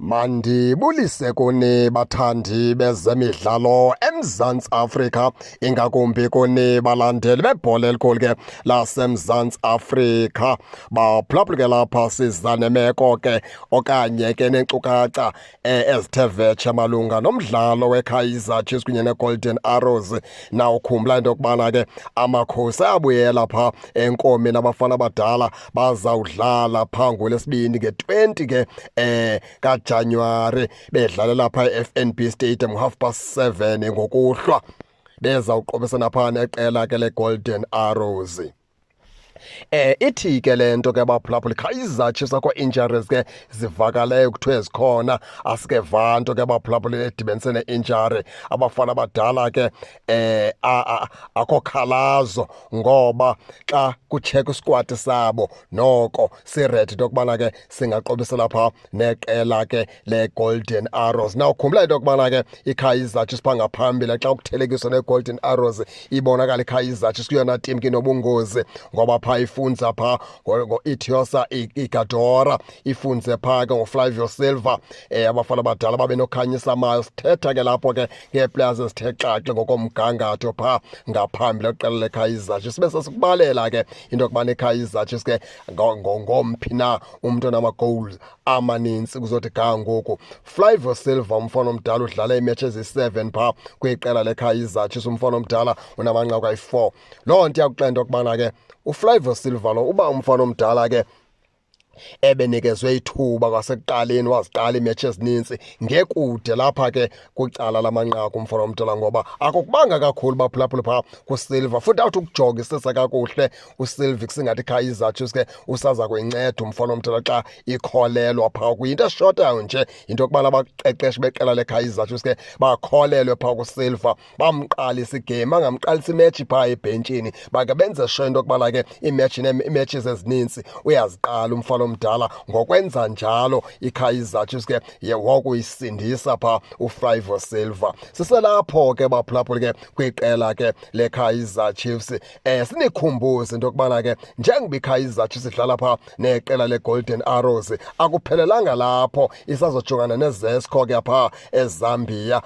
Mandibulise kuni bathandi bezemidlalo eMzantsi Afrika, ingakumbi kuni balandeli bebhola elikhulu ke laseMzantsi Afrika. Baphulaphula ke lapha siza nemeko ke okanye ke neenkcukacha ezithe vetshe malunga nomdlalo weKaizer Chiefs kunye neGolden Arrows. Nawukhumbula into yokubana ke Amakhosi ayabuyela phaa enkomeni, abafana abadala bazawudlala phaa ngoLwesibini nge-20 ke kaJanuwari, bedlalela phaa e-FNB Stadium 7:30 ngokuhlwa, bezawuqobisana phaa neqela ke leGolden Arrows. Ithi ke lento ke baphulaphula, Kaizer Chiefs akho injuries ke zivakaleyo kuthiwe zikhona, asikeva nto ke baphulaphula edibenise ne-injury. Abafana abadala ke akho khalazo, ngoba xa kutshekwa isquad sabo noko siready into yokubana ke singaqobisela phaa neqela ke le-Golden Arrows. Nawukhumbula into yokubana ke iKaizer Chiefs phaa ngaphambili, xa kuthelekiswa ne-Golden Arrows, ibonakala iKaizer Chiefs kuyona team ke inobungozi, ngoba phaa ifunza phaa ngo-Etiosa Ighodaro, ifunze phaa ke ngoFlavio Silva, abafana abadala babe noKhanyisa Mayo. Sithetha ke lapho ke ngee-players ezithe xaxe ngokomgangatho phaa ngaphambili eqela leKaizer Chiefs. Sibe sesikubalela ke into yokubana iKaizer Chiefs ke ngomphi na umntu onama-goals amanintsi kuzothi ga ngoku. Flavio Silva, umfana omdala, udlala iimatch eziyi-7 phaa kwiqela leKaizer Chiefs. Umfana omdala unamanqaku ayi-4. Loo nto iyakuxela into yokubana ke uFlavio Silva lo, uba umfana omdala ke ebenikezwe ithuba kwasekuqaleni, waziqala iimatch ezininzi, ngekude lapha ke kwicala lamanqaku umfana omdala, ngoba akukubanga kakhulu baphulaphula phaa kuSilva. Futhi awuthi ukujongisisa kakuhle uSilva, kusingathi Kaizer Chiefs ke usaza kuyinceda umfana omdala xa ikholelwa phaa. Kuyinto eshotayo nje into yokubana abaqeqeshi beqela leKaizer Chiefs ke bakholelwe phaa kuSilva, bamqalisa igame, angamqalisa imatch phaa ebhentshini, bake benze sure into yokubana ke iimatch iimatches ezininzi uyaziqala umfana omdala. Ngokwenza njalo iKaizer Chiefs ke wokuyisindisa phaa uFlavio Silva. Siselapho ke baphulaphuli ke kwiqela ke leKaizer Chiefs, sinikhumbuze into yokubana ke njengoba iKaizer Chiefs idlala phaa neqela leGolden Arrows, akuphelelanga lapho, isazojongana neZesco ke phaa eZambia.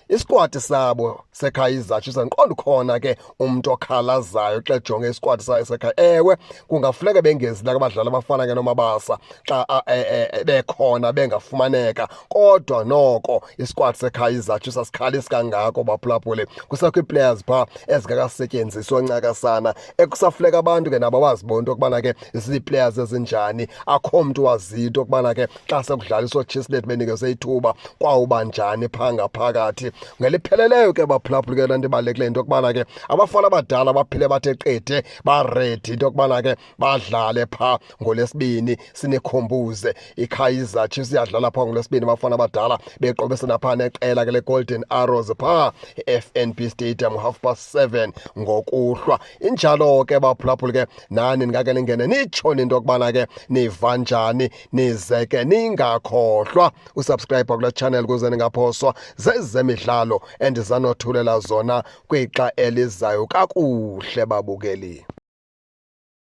Isquad sabo seKaizer Chiefs, andiqonda ukhona ke umntu okhalazayo xa ejonge isquad sayo seKaizer. Ewe, kungafuneka bengezi la abadlali abafana ke noMabasa xa bekhona bengafumaneka, kodwa noko isquad seKaizer Chiefs asikhalisi kangako baphulaphuli. Kusekho ii-players phaa ezingakasetyenziswa ncakasana, ekusafuneka abantu ke nabo bazibona into yokubana ke zii-players ezinjani. Akho mntu waziyo into yokubana ke xa sekudlaliswa ooChislett benikezwe ithuba kwawuba njani phaa ngaphakathi. Ngelipheleleyo ke baphulaphuli ke, laa nto ibalulekileyo into yokubana ke abafana abadala baphile bathe qethe, baready into yokubana ke badlale phaa ngoLwesibini. Sinikhumbuze, iKaizer Chiefs iyadlala phaa ngoLwesibini, abafana abadala beqobisana phaa neqela ke leGolden Arrows phaa e-FNB Stadium 7:30 ngokuhlwa. Injalo ke baphulaphuli ke, nani ningake ningene nitsho into yokubana ke niva njani, nize ke ningakhohlwa usubscribe kule channel ukuze ningaphoswa zezemidlalo endizanothulela zona kwixa elizayo. Kakuhle babukeli.